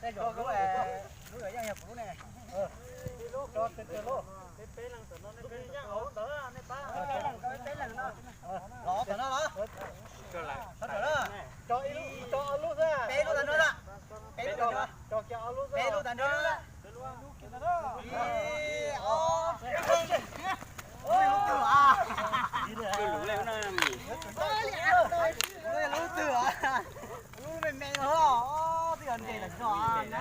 Tej zaum lub, lub yog yog kuv lub ne. Tso tawg tawg lub. Peb leeg no. Los tom no los. Tso ib lub, tso ob lub xwb. Peb lub tag nrho lawm. Peb lub tag nrho. Peb lub tag nrho lawm. Ib, ob, lub twg a? Lub twg a? Lub me me no, twb yog ntes lawm no.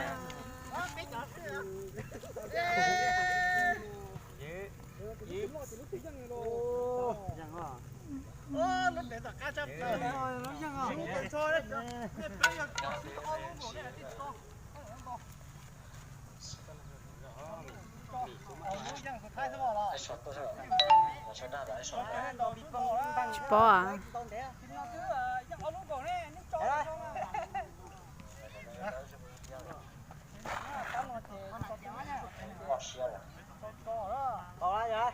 Tsis paub a.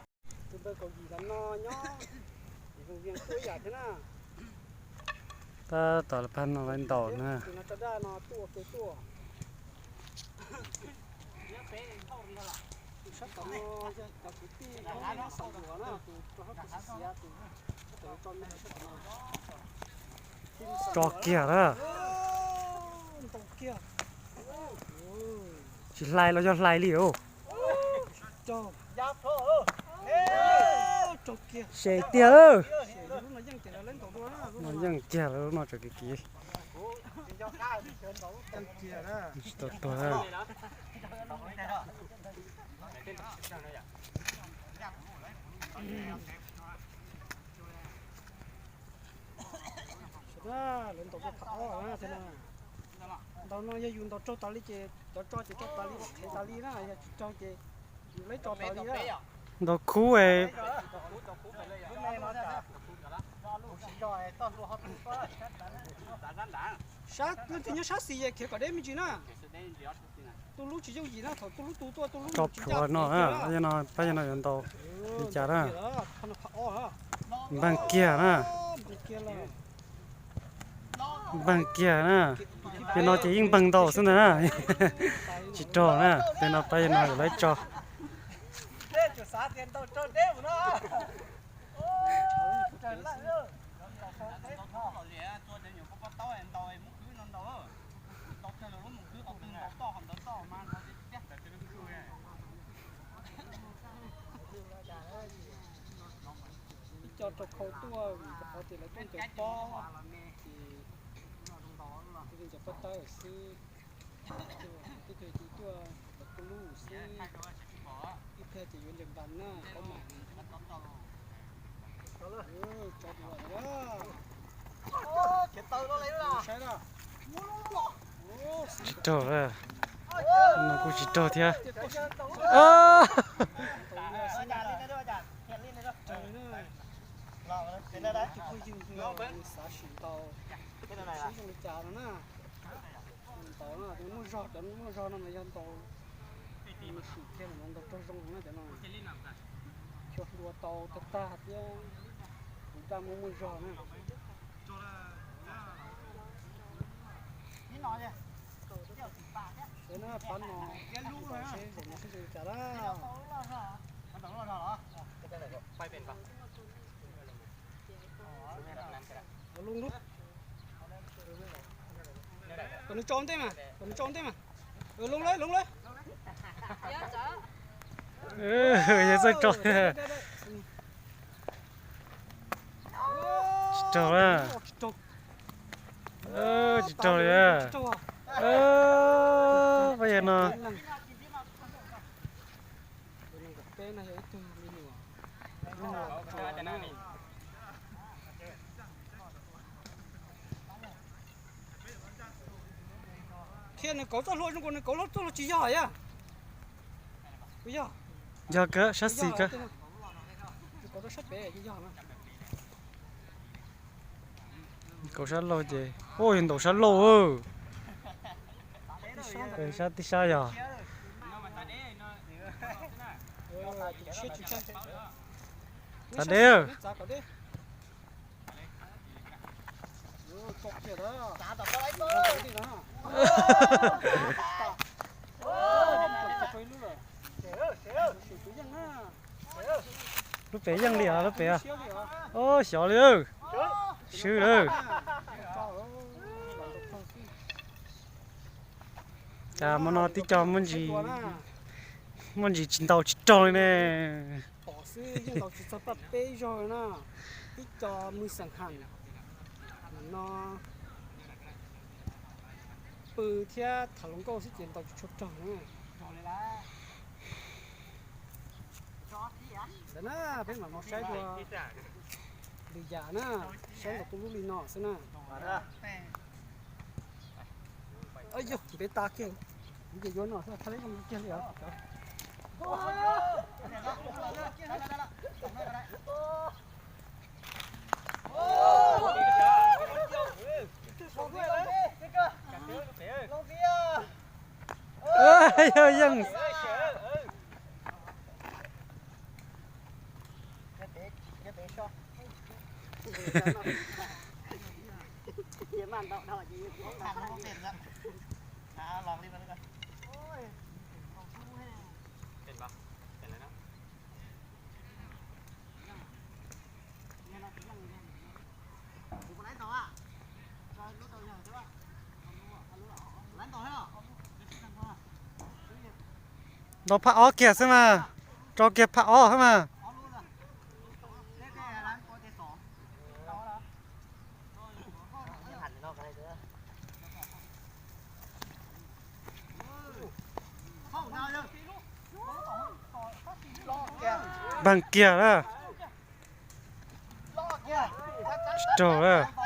Tus npawg kaum yim los no nyob, tus zoo vias tuaj ib yam thiab na. Tab tom pab no lawv ntaus na. Tus no tso daj no tuaj ua ke tuaj. Tus sab tom no yog cov kwv tij nyob xav yuav na, tus rau hauv tus xiav tus sab tom no. Tso kiag na. Ntaus kiag. Tsis hlais los yog hlais li os. Tso kiag. Sem tiag. No yeej kiag lawm no tseem kiv kiv. Tsis tau tuag. Sawv daws, lawv ntaus rau phab ob na, ntaus no yog yus ntaus raug tas li ces cov tso ces tso tas li, qhev tas li na, yog tsis raug ces yus lawv tso tas li na. Ntaus khub es. Sab leej twg nyob sab xis es khiav kom deb me ntsis na. Tus lub tsis yooj yim na, thaum tus lub tus tuaj tus lub tso tsis ncaj plhuav no, tiag na. Pab yog no yuav ntaus li cas na. Npag kiag na. Npag kiag na. Peb no ces yeej npag ntau xwb ntag na. Tsis raug na, peb no pab yog no yuav lawv tso. Ib co rau khau tuaj vim rau qhov tias lawv tuaj ncaws pob ces tuaj ncaws pob tawb xwb. Tej tug ces tuaj ntaus kuj lub xwb, ib txhia ces yuav ncaws npas na, pob mam. Tso dua lawm. Tsis raug, no kuj tsis raug thiab. Tus phooj ywg xav sim ntaus seb zoo li cas no na. Ntaus no tus muaj zog, cov muaj zog no mas yog ntaus sim thiaj ntaus raug zoo na cov no. Xyov hlua tau tag tag thiab, tus daj muaj muaj zog na. Sawv daws pab no, seb zaum no seb zoo li cas na. Loo lub. Kom nws tso ntej mas, kom nws tso ntej mas. Loo lawm, loo lawm. Yog txawj tso. Tsis raug na. Tsis raug li. Pab yog no. Thiab nws kauv txoj hlua zoo nkaus nws kauv txoj hlua tsis yog yog. Yog ka sab xis ka. Kauv sab laug ces, ua yog ntaus sab laug. Sab tib sab yog. Txav deb. Lub pem yeej li os, lub pem. Ub, xyov li. Swb lawm. Cas hmo no tib co muaj ntsis tsis ntaus tsis raug li ne. Pom xwb, yeej ntaus tsis txog paj peb zaug na. Tib co mws xeem ham no, pw thiab tham hluas nkauj xwb ces ntaus tsis tshua raug na. Ntawd na, peb mam mus saib dua lwm yam na, saib ntaus tus lub li no xwb na. Yog ntev tas kiag, ces yuav no xwb, thaj leb zoo kiag li os. Yog yeej. Ntaus phab ob kiag xwb mas, rau kiag phab ob xwb mas. Npag kiag lawm. Tsis raug lawm.